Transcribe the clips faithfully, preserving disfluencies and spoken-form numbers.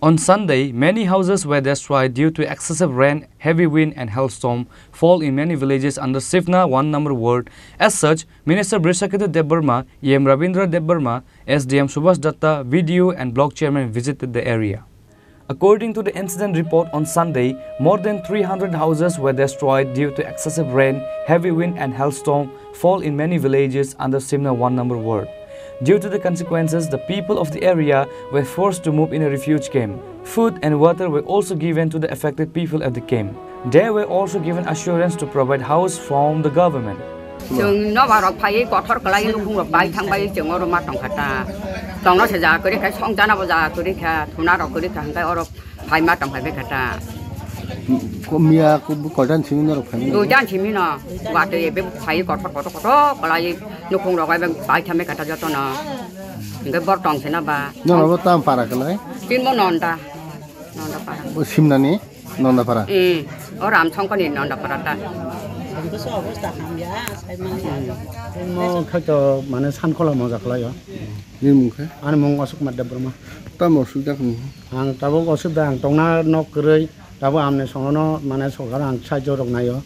On Sunday, many houses were destroyed due to excessive rain, heavy wind, and hailstorm fall in many villages under Sibna one number ward. As such, Minister Brishaketu Debbarma, E M Ravindra Debbarma, S D M Subhash Datta, B D O, and block chairman visited the area. According to the incident report on Sunday, more than three hundred houses were destroyed due to excessive rain, heavy wind, and hailstorm fall in many villages under Sibna one number ward. Due to the consequences, the people of the area were forced to move in a refuge camp. Food and water were also given to the affected people at the camp. They were also given assurance to provide house from the government. Chwng nobar rok phaiwi kothor kwlai nukhung rok bai thang bai chwng oro ma tong kha ta. Tongno se ja kwrwi kha, song jana bo ja kwrwi kha, thuna rok kwrwi kha, hwnkhe oro phai ma tong phai bai kha ta. Ko miya ko bu koidan simi norok phai. Duidan simi no, watwi ebe phai kothor kothor kothor kwlai nukhung rok bai bai thang bai kha ta joto no. Hwnkhe bor tong se na ba. Norok bo tam para kwlai. Tin mo nonda. Nonda para. O Simnani? Nondapara. Hmm. O Ramsongkoni Nondapara ta. Mo khaito mane Sankhola moja khlaio. Nini mung khe? Ani mung Ashok Kumar Debbarma. Tamo osubida khe? Ang tabuk osubida ang tongna nok kwrwi, tabuk amni songono mane sorkar ang sahajyo rok naio.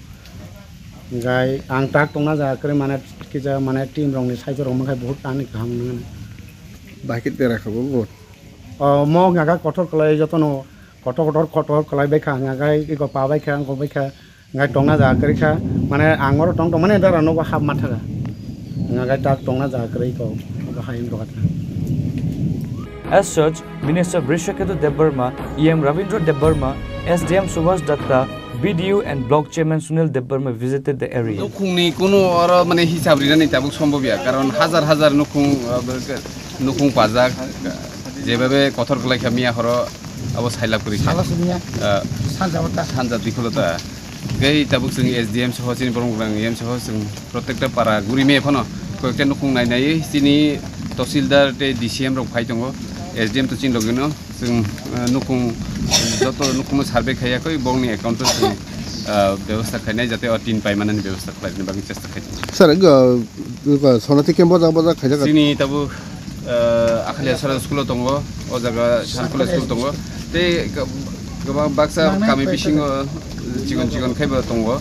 Hingkhai ang tak tongna jaga kwrwi mane kisa mane team rokni sahajyo rok mankhe bahut ani kaham nangani. Bahai khe tera kha bo bo? O mo hwnka khe kothor kwlai jotono kotor kotor kotor kwlai bai kha, hwnka khe iko pa bai kha, wngkok bai kha, hwnka tongna jaga kwrwi kha, mane ang oro tong tong mani dara nogo hap ma thaga, hwnka khe tak tongna jaga kwrwi iko nogo hai wngkha. As such, Minister Brishaketu Debbarma, E M Ravindra Debbarma, S D M Subhash Datta, B D O and Block Chairman Sunil Debbarma visited the area. Nukhungni kuno oro mane hisab rinani tabuk sombobya, karon hajar hajar nukhung, ah, nukhung pajak, jebabe kothor kwlai kha miya horo abo sailap kwrwi kha. Salo siniya. Ah. Sanja wata. Sanja dikholo ta. Tei tabuk chwng S D M soho chini borok rang E M soho chwng protekta para guri me phano koyekta nukhung nai nai chini tahsildar tei D C M rok phai tongo, S D M to chini logino. Chwng, ah, nukhung, joto nukhungno survey khaiyakhe bongni account-o chwng, ah, bebostha khainai, jate o tin paimanani bebostha khlaina bagwi chesta khainai. Sir, go, go, Sonati camp bojak bojak khaijak. Chini tabuk, ah, Akhaliasara school-o tongo, o jaga Sankhola school tongo. Tei kwbang baksa kami bisingo chikon chikon khaibo tongo.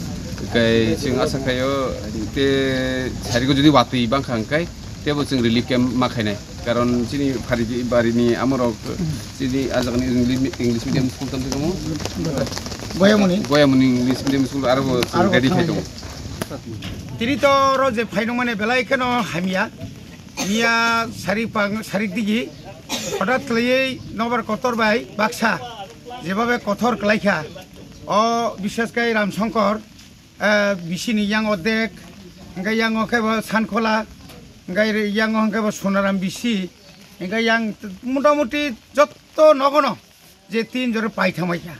Kai chwng asa khaio, tei sarigo jodi watwi bangkha hwnkhe, teibo chwng relief camp ma khainai. Karon chini phari barini amorok chini ajagani English, English medium school tong tongmo. Goyamoni. Goyamoni English medium school aro ready phai tongo. Tini to oro je phai nongmani belai kheno hamya. Miya sari pang, sari digi. Hothat khlaiwi nobar kotor bai baksa. Jebabe kotor kwlaikha. O bishesh kai Ramsongkor. Ah, bisini yang odek, hingke yang o kebo Sankhola, hingke yang o hingke bo Sonaram bisi, hingke yang t-, motamuti jotto nogono je tin jora paithangbaikha.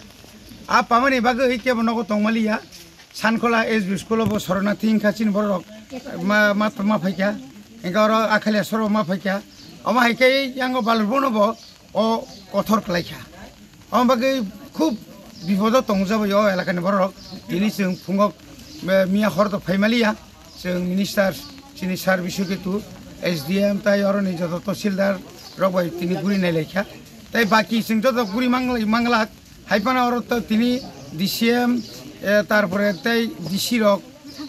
A pamani bagwi kebo nogo tongmaliya, Sankhola S B school o bo Soronati hingkha chini borok ma, ma, ma phaikha, hingke oro Akhaliasoro ma phaikha, omo hai khe yang o Balurbono bo o kothor kwlaikha. Omo bagwi khub bipodo tongjabai o elakani borok. Tini chwng phungo, eh, miya hor to phaimaliya. Chwng minister, chini sir Biswaketu, S D M tai oroni joto tahsildar rok bai tini guri nailaikha. Tai baki chwng joto guri manglai, manglak. Hai phano oro to tini D C M, eh, tarpore tai D C rok,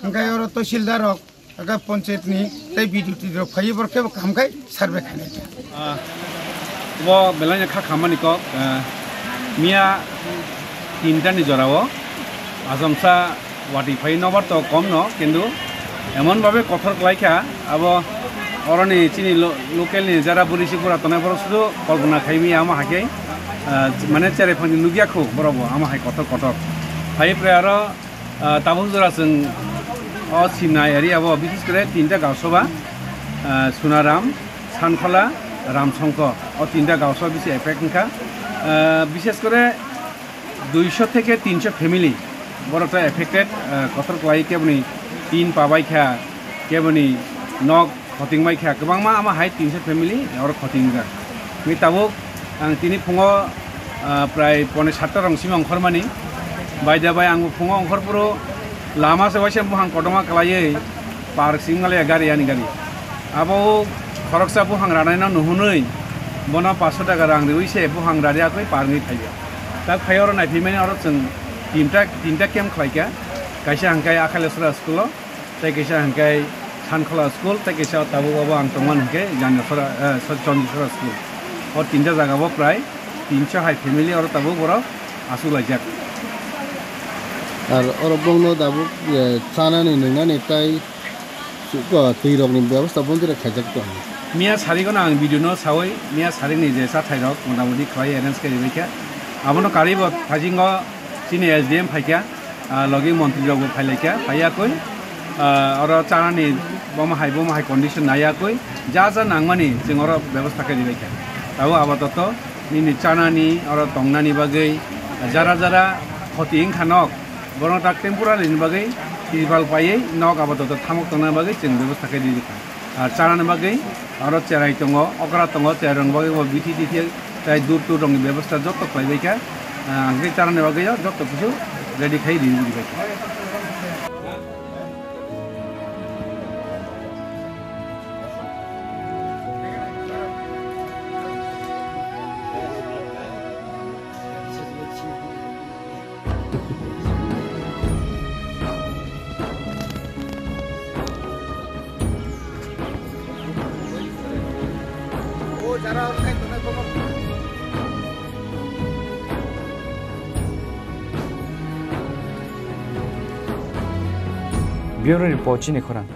hingke oro tahsildar rok, Aga panchayat ni tei B D T rok phaiwi borok kebo kaham khai survey khainai kha. Ah, bo belai no kha khammani kok, ah, miya tinta ni jora o asomsa watwi phai nobar to kom no, kintu emon bhabe kothor kwlai kha, abo oroni chini lo-, local ni jara buri si bura tongnai borok sudu kolpona khai miya ama hakhe, ah, mane cherai phang ni nukya khu borok bo ama hai kothor kothor. Phai pre aro Ah, tabuk jora chwng o Simna area o, bishesh kore tinta gaosabha, ah, Sunaram, Sankhola, Ramsongkor, o tinta gaosabha bisi effect wngkha. Ah, bishesh kore duisho theke tinsho family borok ta affected, ah, kotor kwlai keboni tin pabai kha, keboni nok khoting bai kha, kwbangma ama hai tinso family oro khoting wngjak. Tini tabuk ang tini phungo, ah, prai pone satta rong simi ongkhormani. Bai da bai ang bo phungo ongkhor phuru lama se waisa buphang kotorma kwlaiwi park simi wnglaia gari ani gari. Abo khoroksa buphang ranaino nuhunwi Bono paanch sho taka rang riwi se buphang rari akwi parwi phaio. Tak phai oro naiphimani oro chwng tinta, tinta camp khlaikha. Kaisa hwnkhe Akhaileswra school o, tei kaisa hwnkhe Sankhola school, tei kaisa tabuk obo ang tongmani hwnkhe Janiaswra, eh, sorry, Chandiswra school. O tinta jaga o prai tinsho hai family oro tabuk borok achuk laijak. Ar oro bongno tabuk, eh, chanani nwngnani tei Twi rokni bebosta bondira khaijak tong. Miya sarigwno ang video no sawi, miya sarigni je chathai rok mota moti khlai arrange khe ribaikha. Abono karwi bo thaisingo chini S D M phaikha, ah, logi montri rok bo phailaikha, phaiya koi, ah, oro chanani bomo hai, bomo hai condition naiya koi, ja ja nangmani chwng oro bebosta khe ribaikha. Tabuk apatot nini chanani, oro tongnani bagwi jara jara khoti wngkha nok, borok tak temporary ni bagwi tripal paiwi nok apatot thamok tongna bagwi chwng bebosta khe rijikha. Ar chanani bagwi oro cherai tongo, okra tongo, cherai rokni bagwi bo bithi tithi tei dur tur rokni bebosta joto khlaibaikha. Ah, hwnkhe chanani bagwi o joto kisu ready khai rijikha. Bureau Report, chini khorang.